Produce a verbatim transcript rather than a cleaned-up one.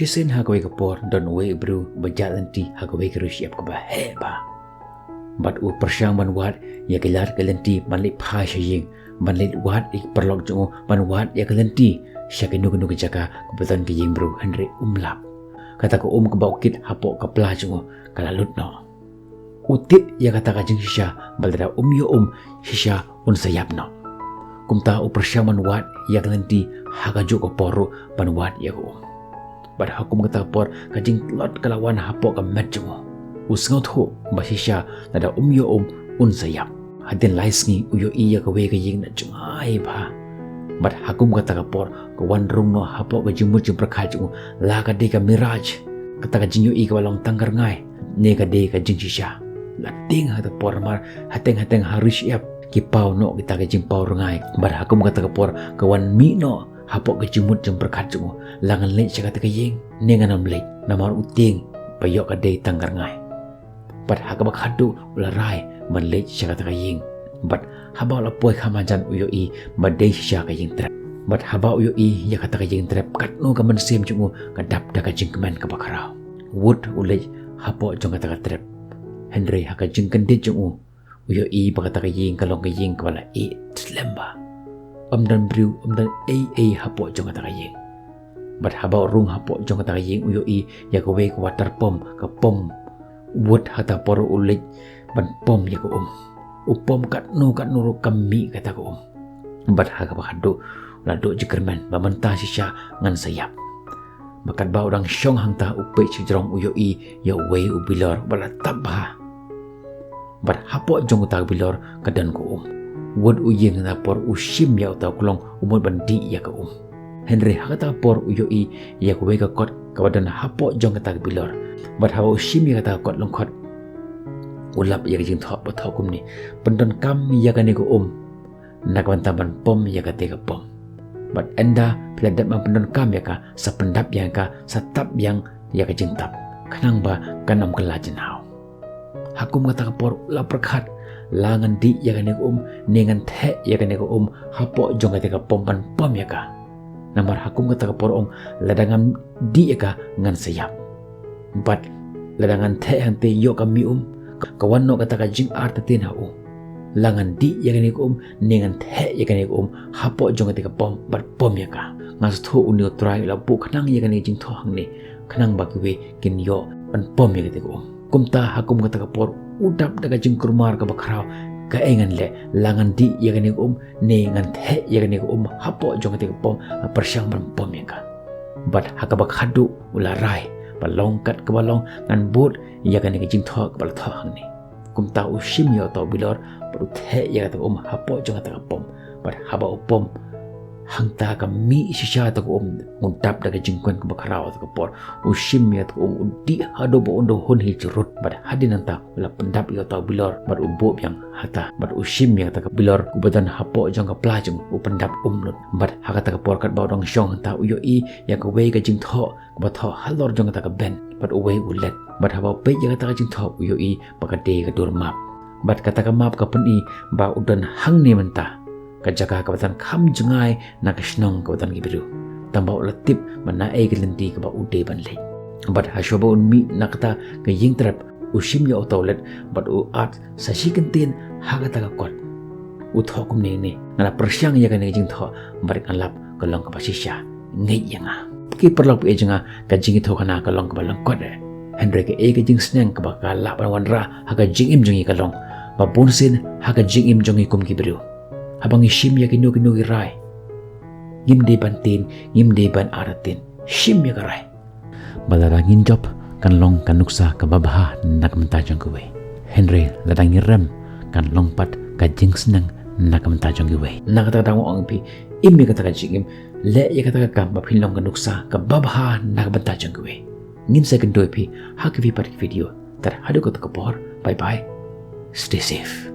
Shisien ha kawei ka por don uwei u briew ba jah lynti ha kawei ka ri shyiap kaba heh bha. Bad u pyrshang ban wad ïa ki lad ki lynti ban leit phai sha ïing, ban leit wad ïa ki paralok jong u, ban wad ïa ki lynti sha kino kino ki jaka kaba don ki ïing briew, hynrei um lap. Kata ka um kaba u kit hapoh ka pla jong u ka la lut noh. U tip ïa kata ka jingshisha ba lada um ïoh um shisha un sa ïap noh. Kumta u pyrshang ban wad ïa ka lynti ha kajuh ka por ruh ban wad ïa ka um. Bad ha kum kata ka por ka jingtlot ka la wan hapoh ka met jong u. U sngewthuh ba shisha lada um ïoh um un sa ïap. Hadien lai sngi u ïohi ïa kawei ka ïing na jngai bha. Bad ha kum kata ka por ka wan rung noh hapoh ka jingmut jingpyrkhat jong u, la ka dei ka mirage, kata ka jingïohi kaba long tang ka rngai, ne ka dei ka jingshisha. La tieng ha kata ka por namar hateng hateng ha ri shyiap ki paw noh kita ki jingpaw rngai. Bad ha kum kata ka por ka wan mih noh hapoh ka jingmut jingpyrkhat jong u, la ngan leit sha kata ka ïing ne ngan ym leit, namar u tieng ba ïoh ka dei tang ka rngai. Bad ha kaba khadduh u la rai ban leit sha kata ka ïing. Bad haba u la poi kham hajan u ïohi ba dei shisha ka ïing trep. Bad haba u ïohi ïa kata ka ïing trep, katno ka mynsiem jong u ka dap da ka jingkmen kaba khraw. Wut u leit hapoh jong kata ka trep. Hynrei ha ka jingkyndit jong u, u ïohi ba kata ka ïing ka long ka ïing kaba la ih slem bha. Ym don briew, ym don ei ei hapoh jong kata ka ïing. Bad haba u rung hapoh jong kata ka ïing u ïohi ïa kawei ka water pump, ka pump. Wut ha kata ka por u leit ban pump ïa ka um. U pump katno katno ruh kam mih kata ka um. Bad ha kaba khadduh u la duh jingkyrmen ba mynta shisha ngan sa ïap. Bad katba u dang shong hangta u peit shajrong u ïohi ïa uwei u bilor ba la tap bha. Bad hapoh jong uta u bilor ka don ka um. Wut u ïeng ha kata ka por u shim ïa uta u klong u mut ban dih ïa ka um. Hynrei ha kata ka por u ïohi ïa kawei ka kot kaba don hapoh jong kata ka bilor. Bad haba u shim ïa kata ka kot lyngkhot u lap ïa ka jingthoh ba thoh kumne: Pyndonkam ïa kane ka um na ka bynta ban pump ïa kata ka pump. Bad ynda phi la dep ban pyndonkam ïa ka, sa pyndap ïa ka, sa tap biang ïa ka jingtap, khnang ba kan ym kylla jynhaw. Ha kum kata ka por u la pyrkhat, la ngan dih ïa kane ka um ne ngan theh ïa kane ka um hapoh jong kata ka pump ban pump ïa ka. Namar ha kum kata ka por u ong, lada ngan dih ïa ka ngan sa ïap. Bad lada ngan theh hangta ïoh ka mih um, ka wan noh kata ka jingartatien ha u. La ngan dih ïa kane ka um ne ngan theh ïa kane ka um hapoh jong kata ka pump bad pump ïa ka. Nga sngewthuh une u Trai u la buh khnang ïa kane ka jingthoh hangne khnang ba kiwei kin ïoh ban pump ïa kata ka um. Kumta ha kum kata ka por u dap da ka jingkulmar kaba khraw, kaei ngan leh, la ngan dih ïa kane ka um ne ngan theh ïa kane ka um hapoh jong kata ka pump, nga pyrshang ban pump ïa ka. Bad ha kaba khadduh u la rai ba long kat kaba long ngan bud ïa kane ka jingthoh kaba la thoh hangne. Kumta u shim ïa uta u bilor bad u theh ïa kata ka um hapoh jong kata ka pump. Bad haba u pump hangta ka mih shisha kata ka um, u dap da ka jingkmen kaba khraw kata ka por. U shim ïa kata ka um u dih haduh ba un da hun hi jrut. Bad hadien nangta u la pyndap ïa uta u bilor bad u buh biang hangta. Bad u shim ïa kata ka bilor kaba don hapoh jong ka pla jong u, u pyndap um lut. Bad ha kata ka por katba u dang shong hangta u ïohi ïa kawei ka jingthoh kaba thoh halor jong kata ka bench bad uwei u leit. Bad haba u peit ïa kata ka jingthoh u ïohi ba ka dei ka dur map. Bad kata ka map ka pyni ba u don hangne mynta, ka jaka kaba don kham jngai na ka shnong kaba don ki briew. Tangba u la tip ba naei ka lynti kaba u dei ban leit. Bad hashwa ba un mih na kata ka ïing trep, u shim ïa uta u leit bad u ap sa shi kyntien ha kata ka kot. U thoh kumne ne: Nga la pyrshang ïa kane ka jingthoh bad nga lap ka long kaba shisha. Ngeit ïa nga. Ki paralok baieit jong nga, ka jingïathuhkhana ka long kaba lyngkot eh. Hynrei kaei ka jingsneng kaba ka lah ban wanrah ha ka jingim jong ngi ka long ba bunsien ha ka jingim jong ngi kum ki briew, haba ngi shim ïa kino kino ki rai, ngim dei ban tieng, ngim dei ban artatien. Shim ïa ka rai ba lada ngin jop kan long ka nuksa kaba bha na ka bynta jong kiwei. Hynrei lada ngi rem kan long pat ka jingsneng na ka bynta jong kiwei. Na kata ka daw nga ong ïa phi, im ïa kata ka jingim, leh ïa kata ka kam ba phin long ka nuksa kaba bha na ka bynta jong kiwei. Ngin sa ïakynduh ïa phi ha kiwei pat ki video. Tad haduh kata ka por, bye bye. Stay safe.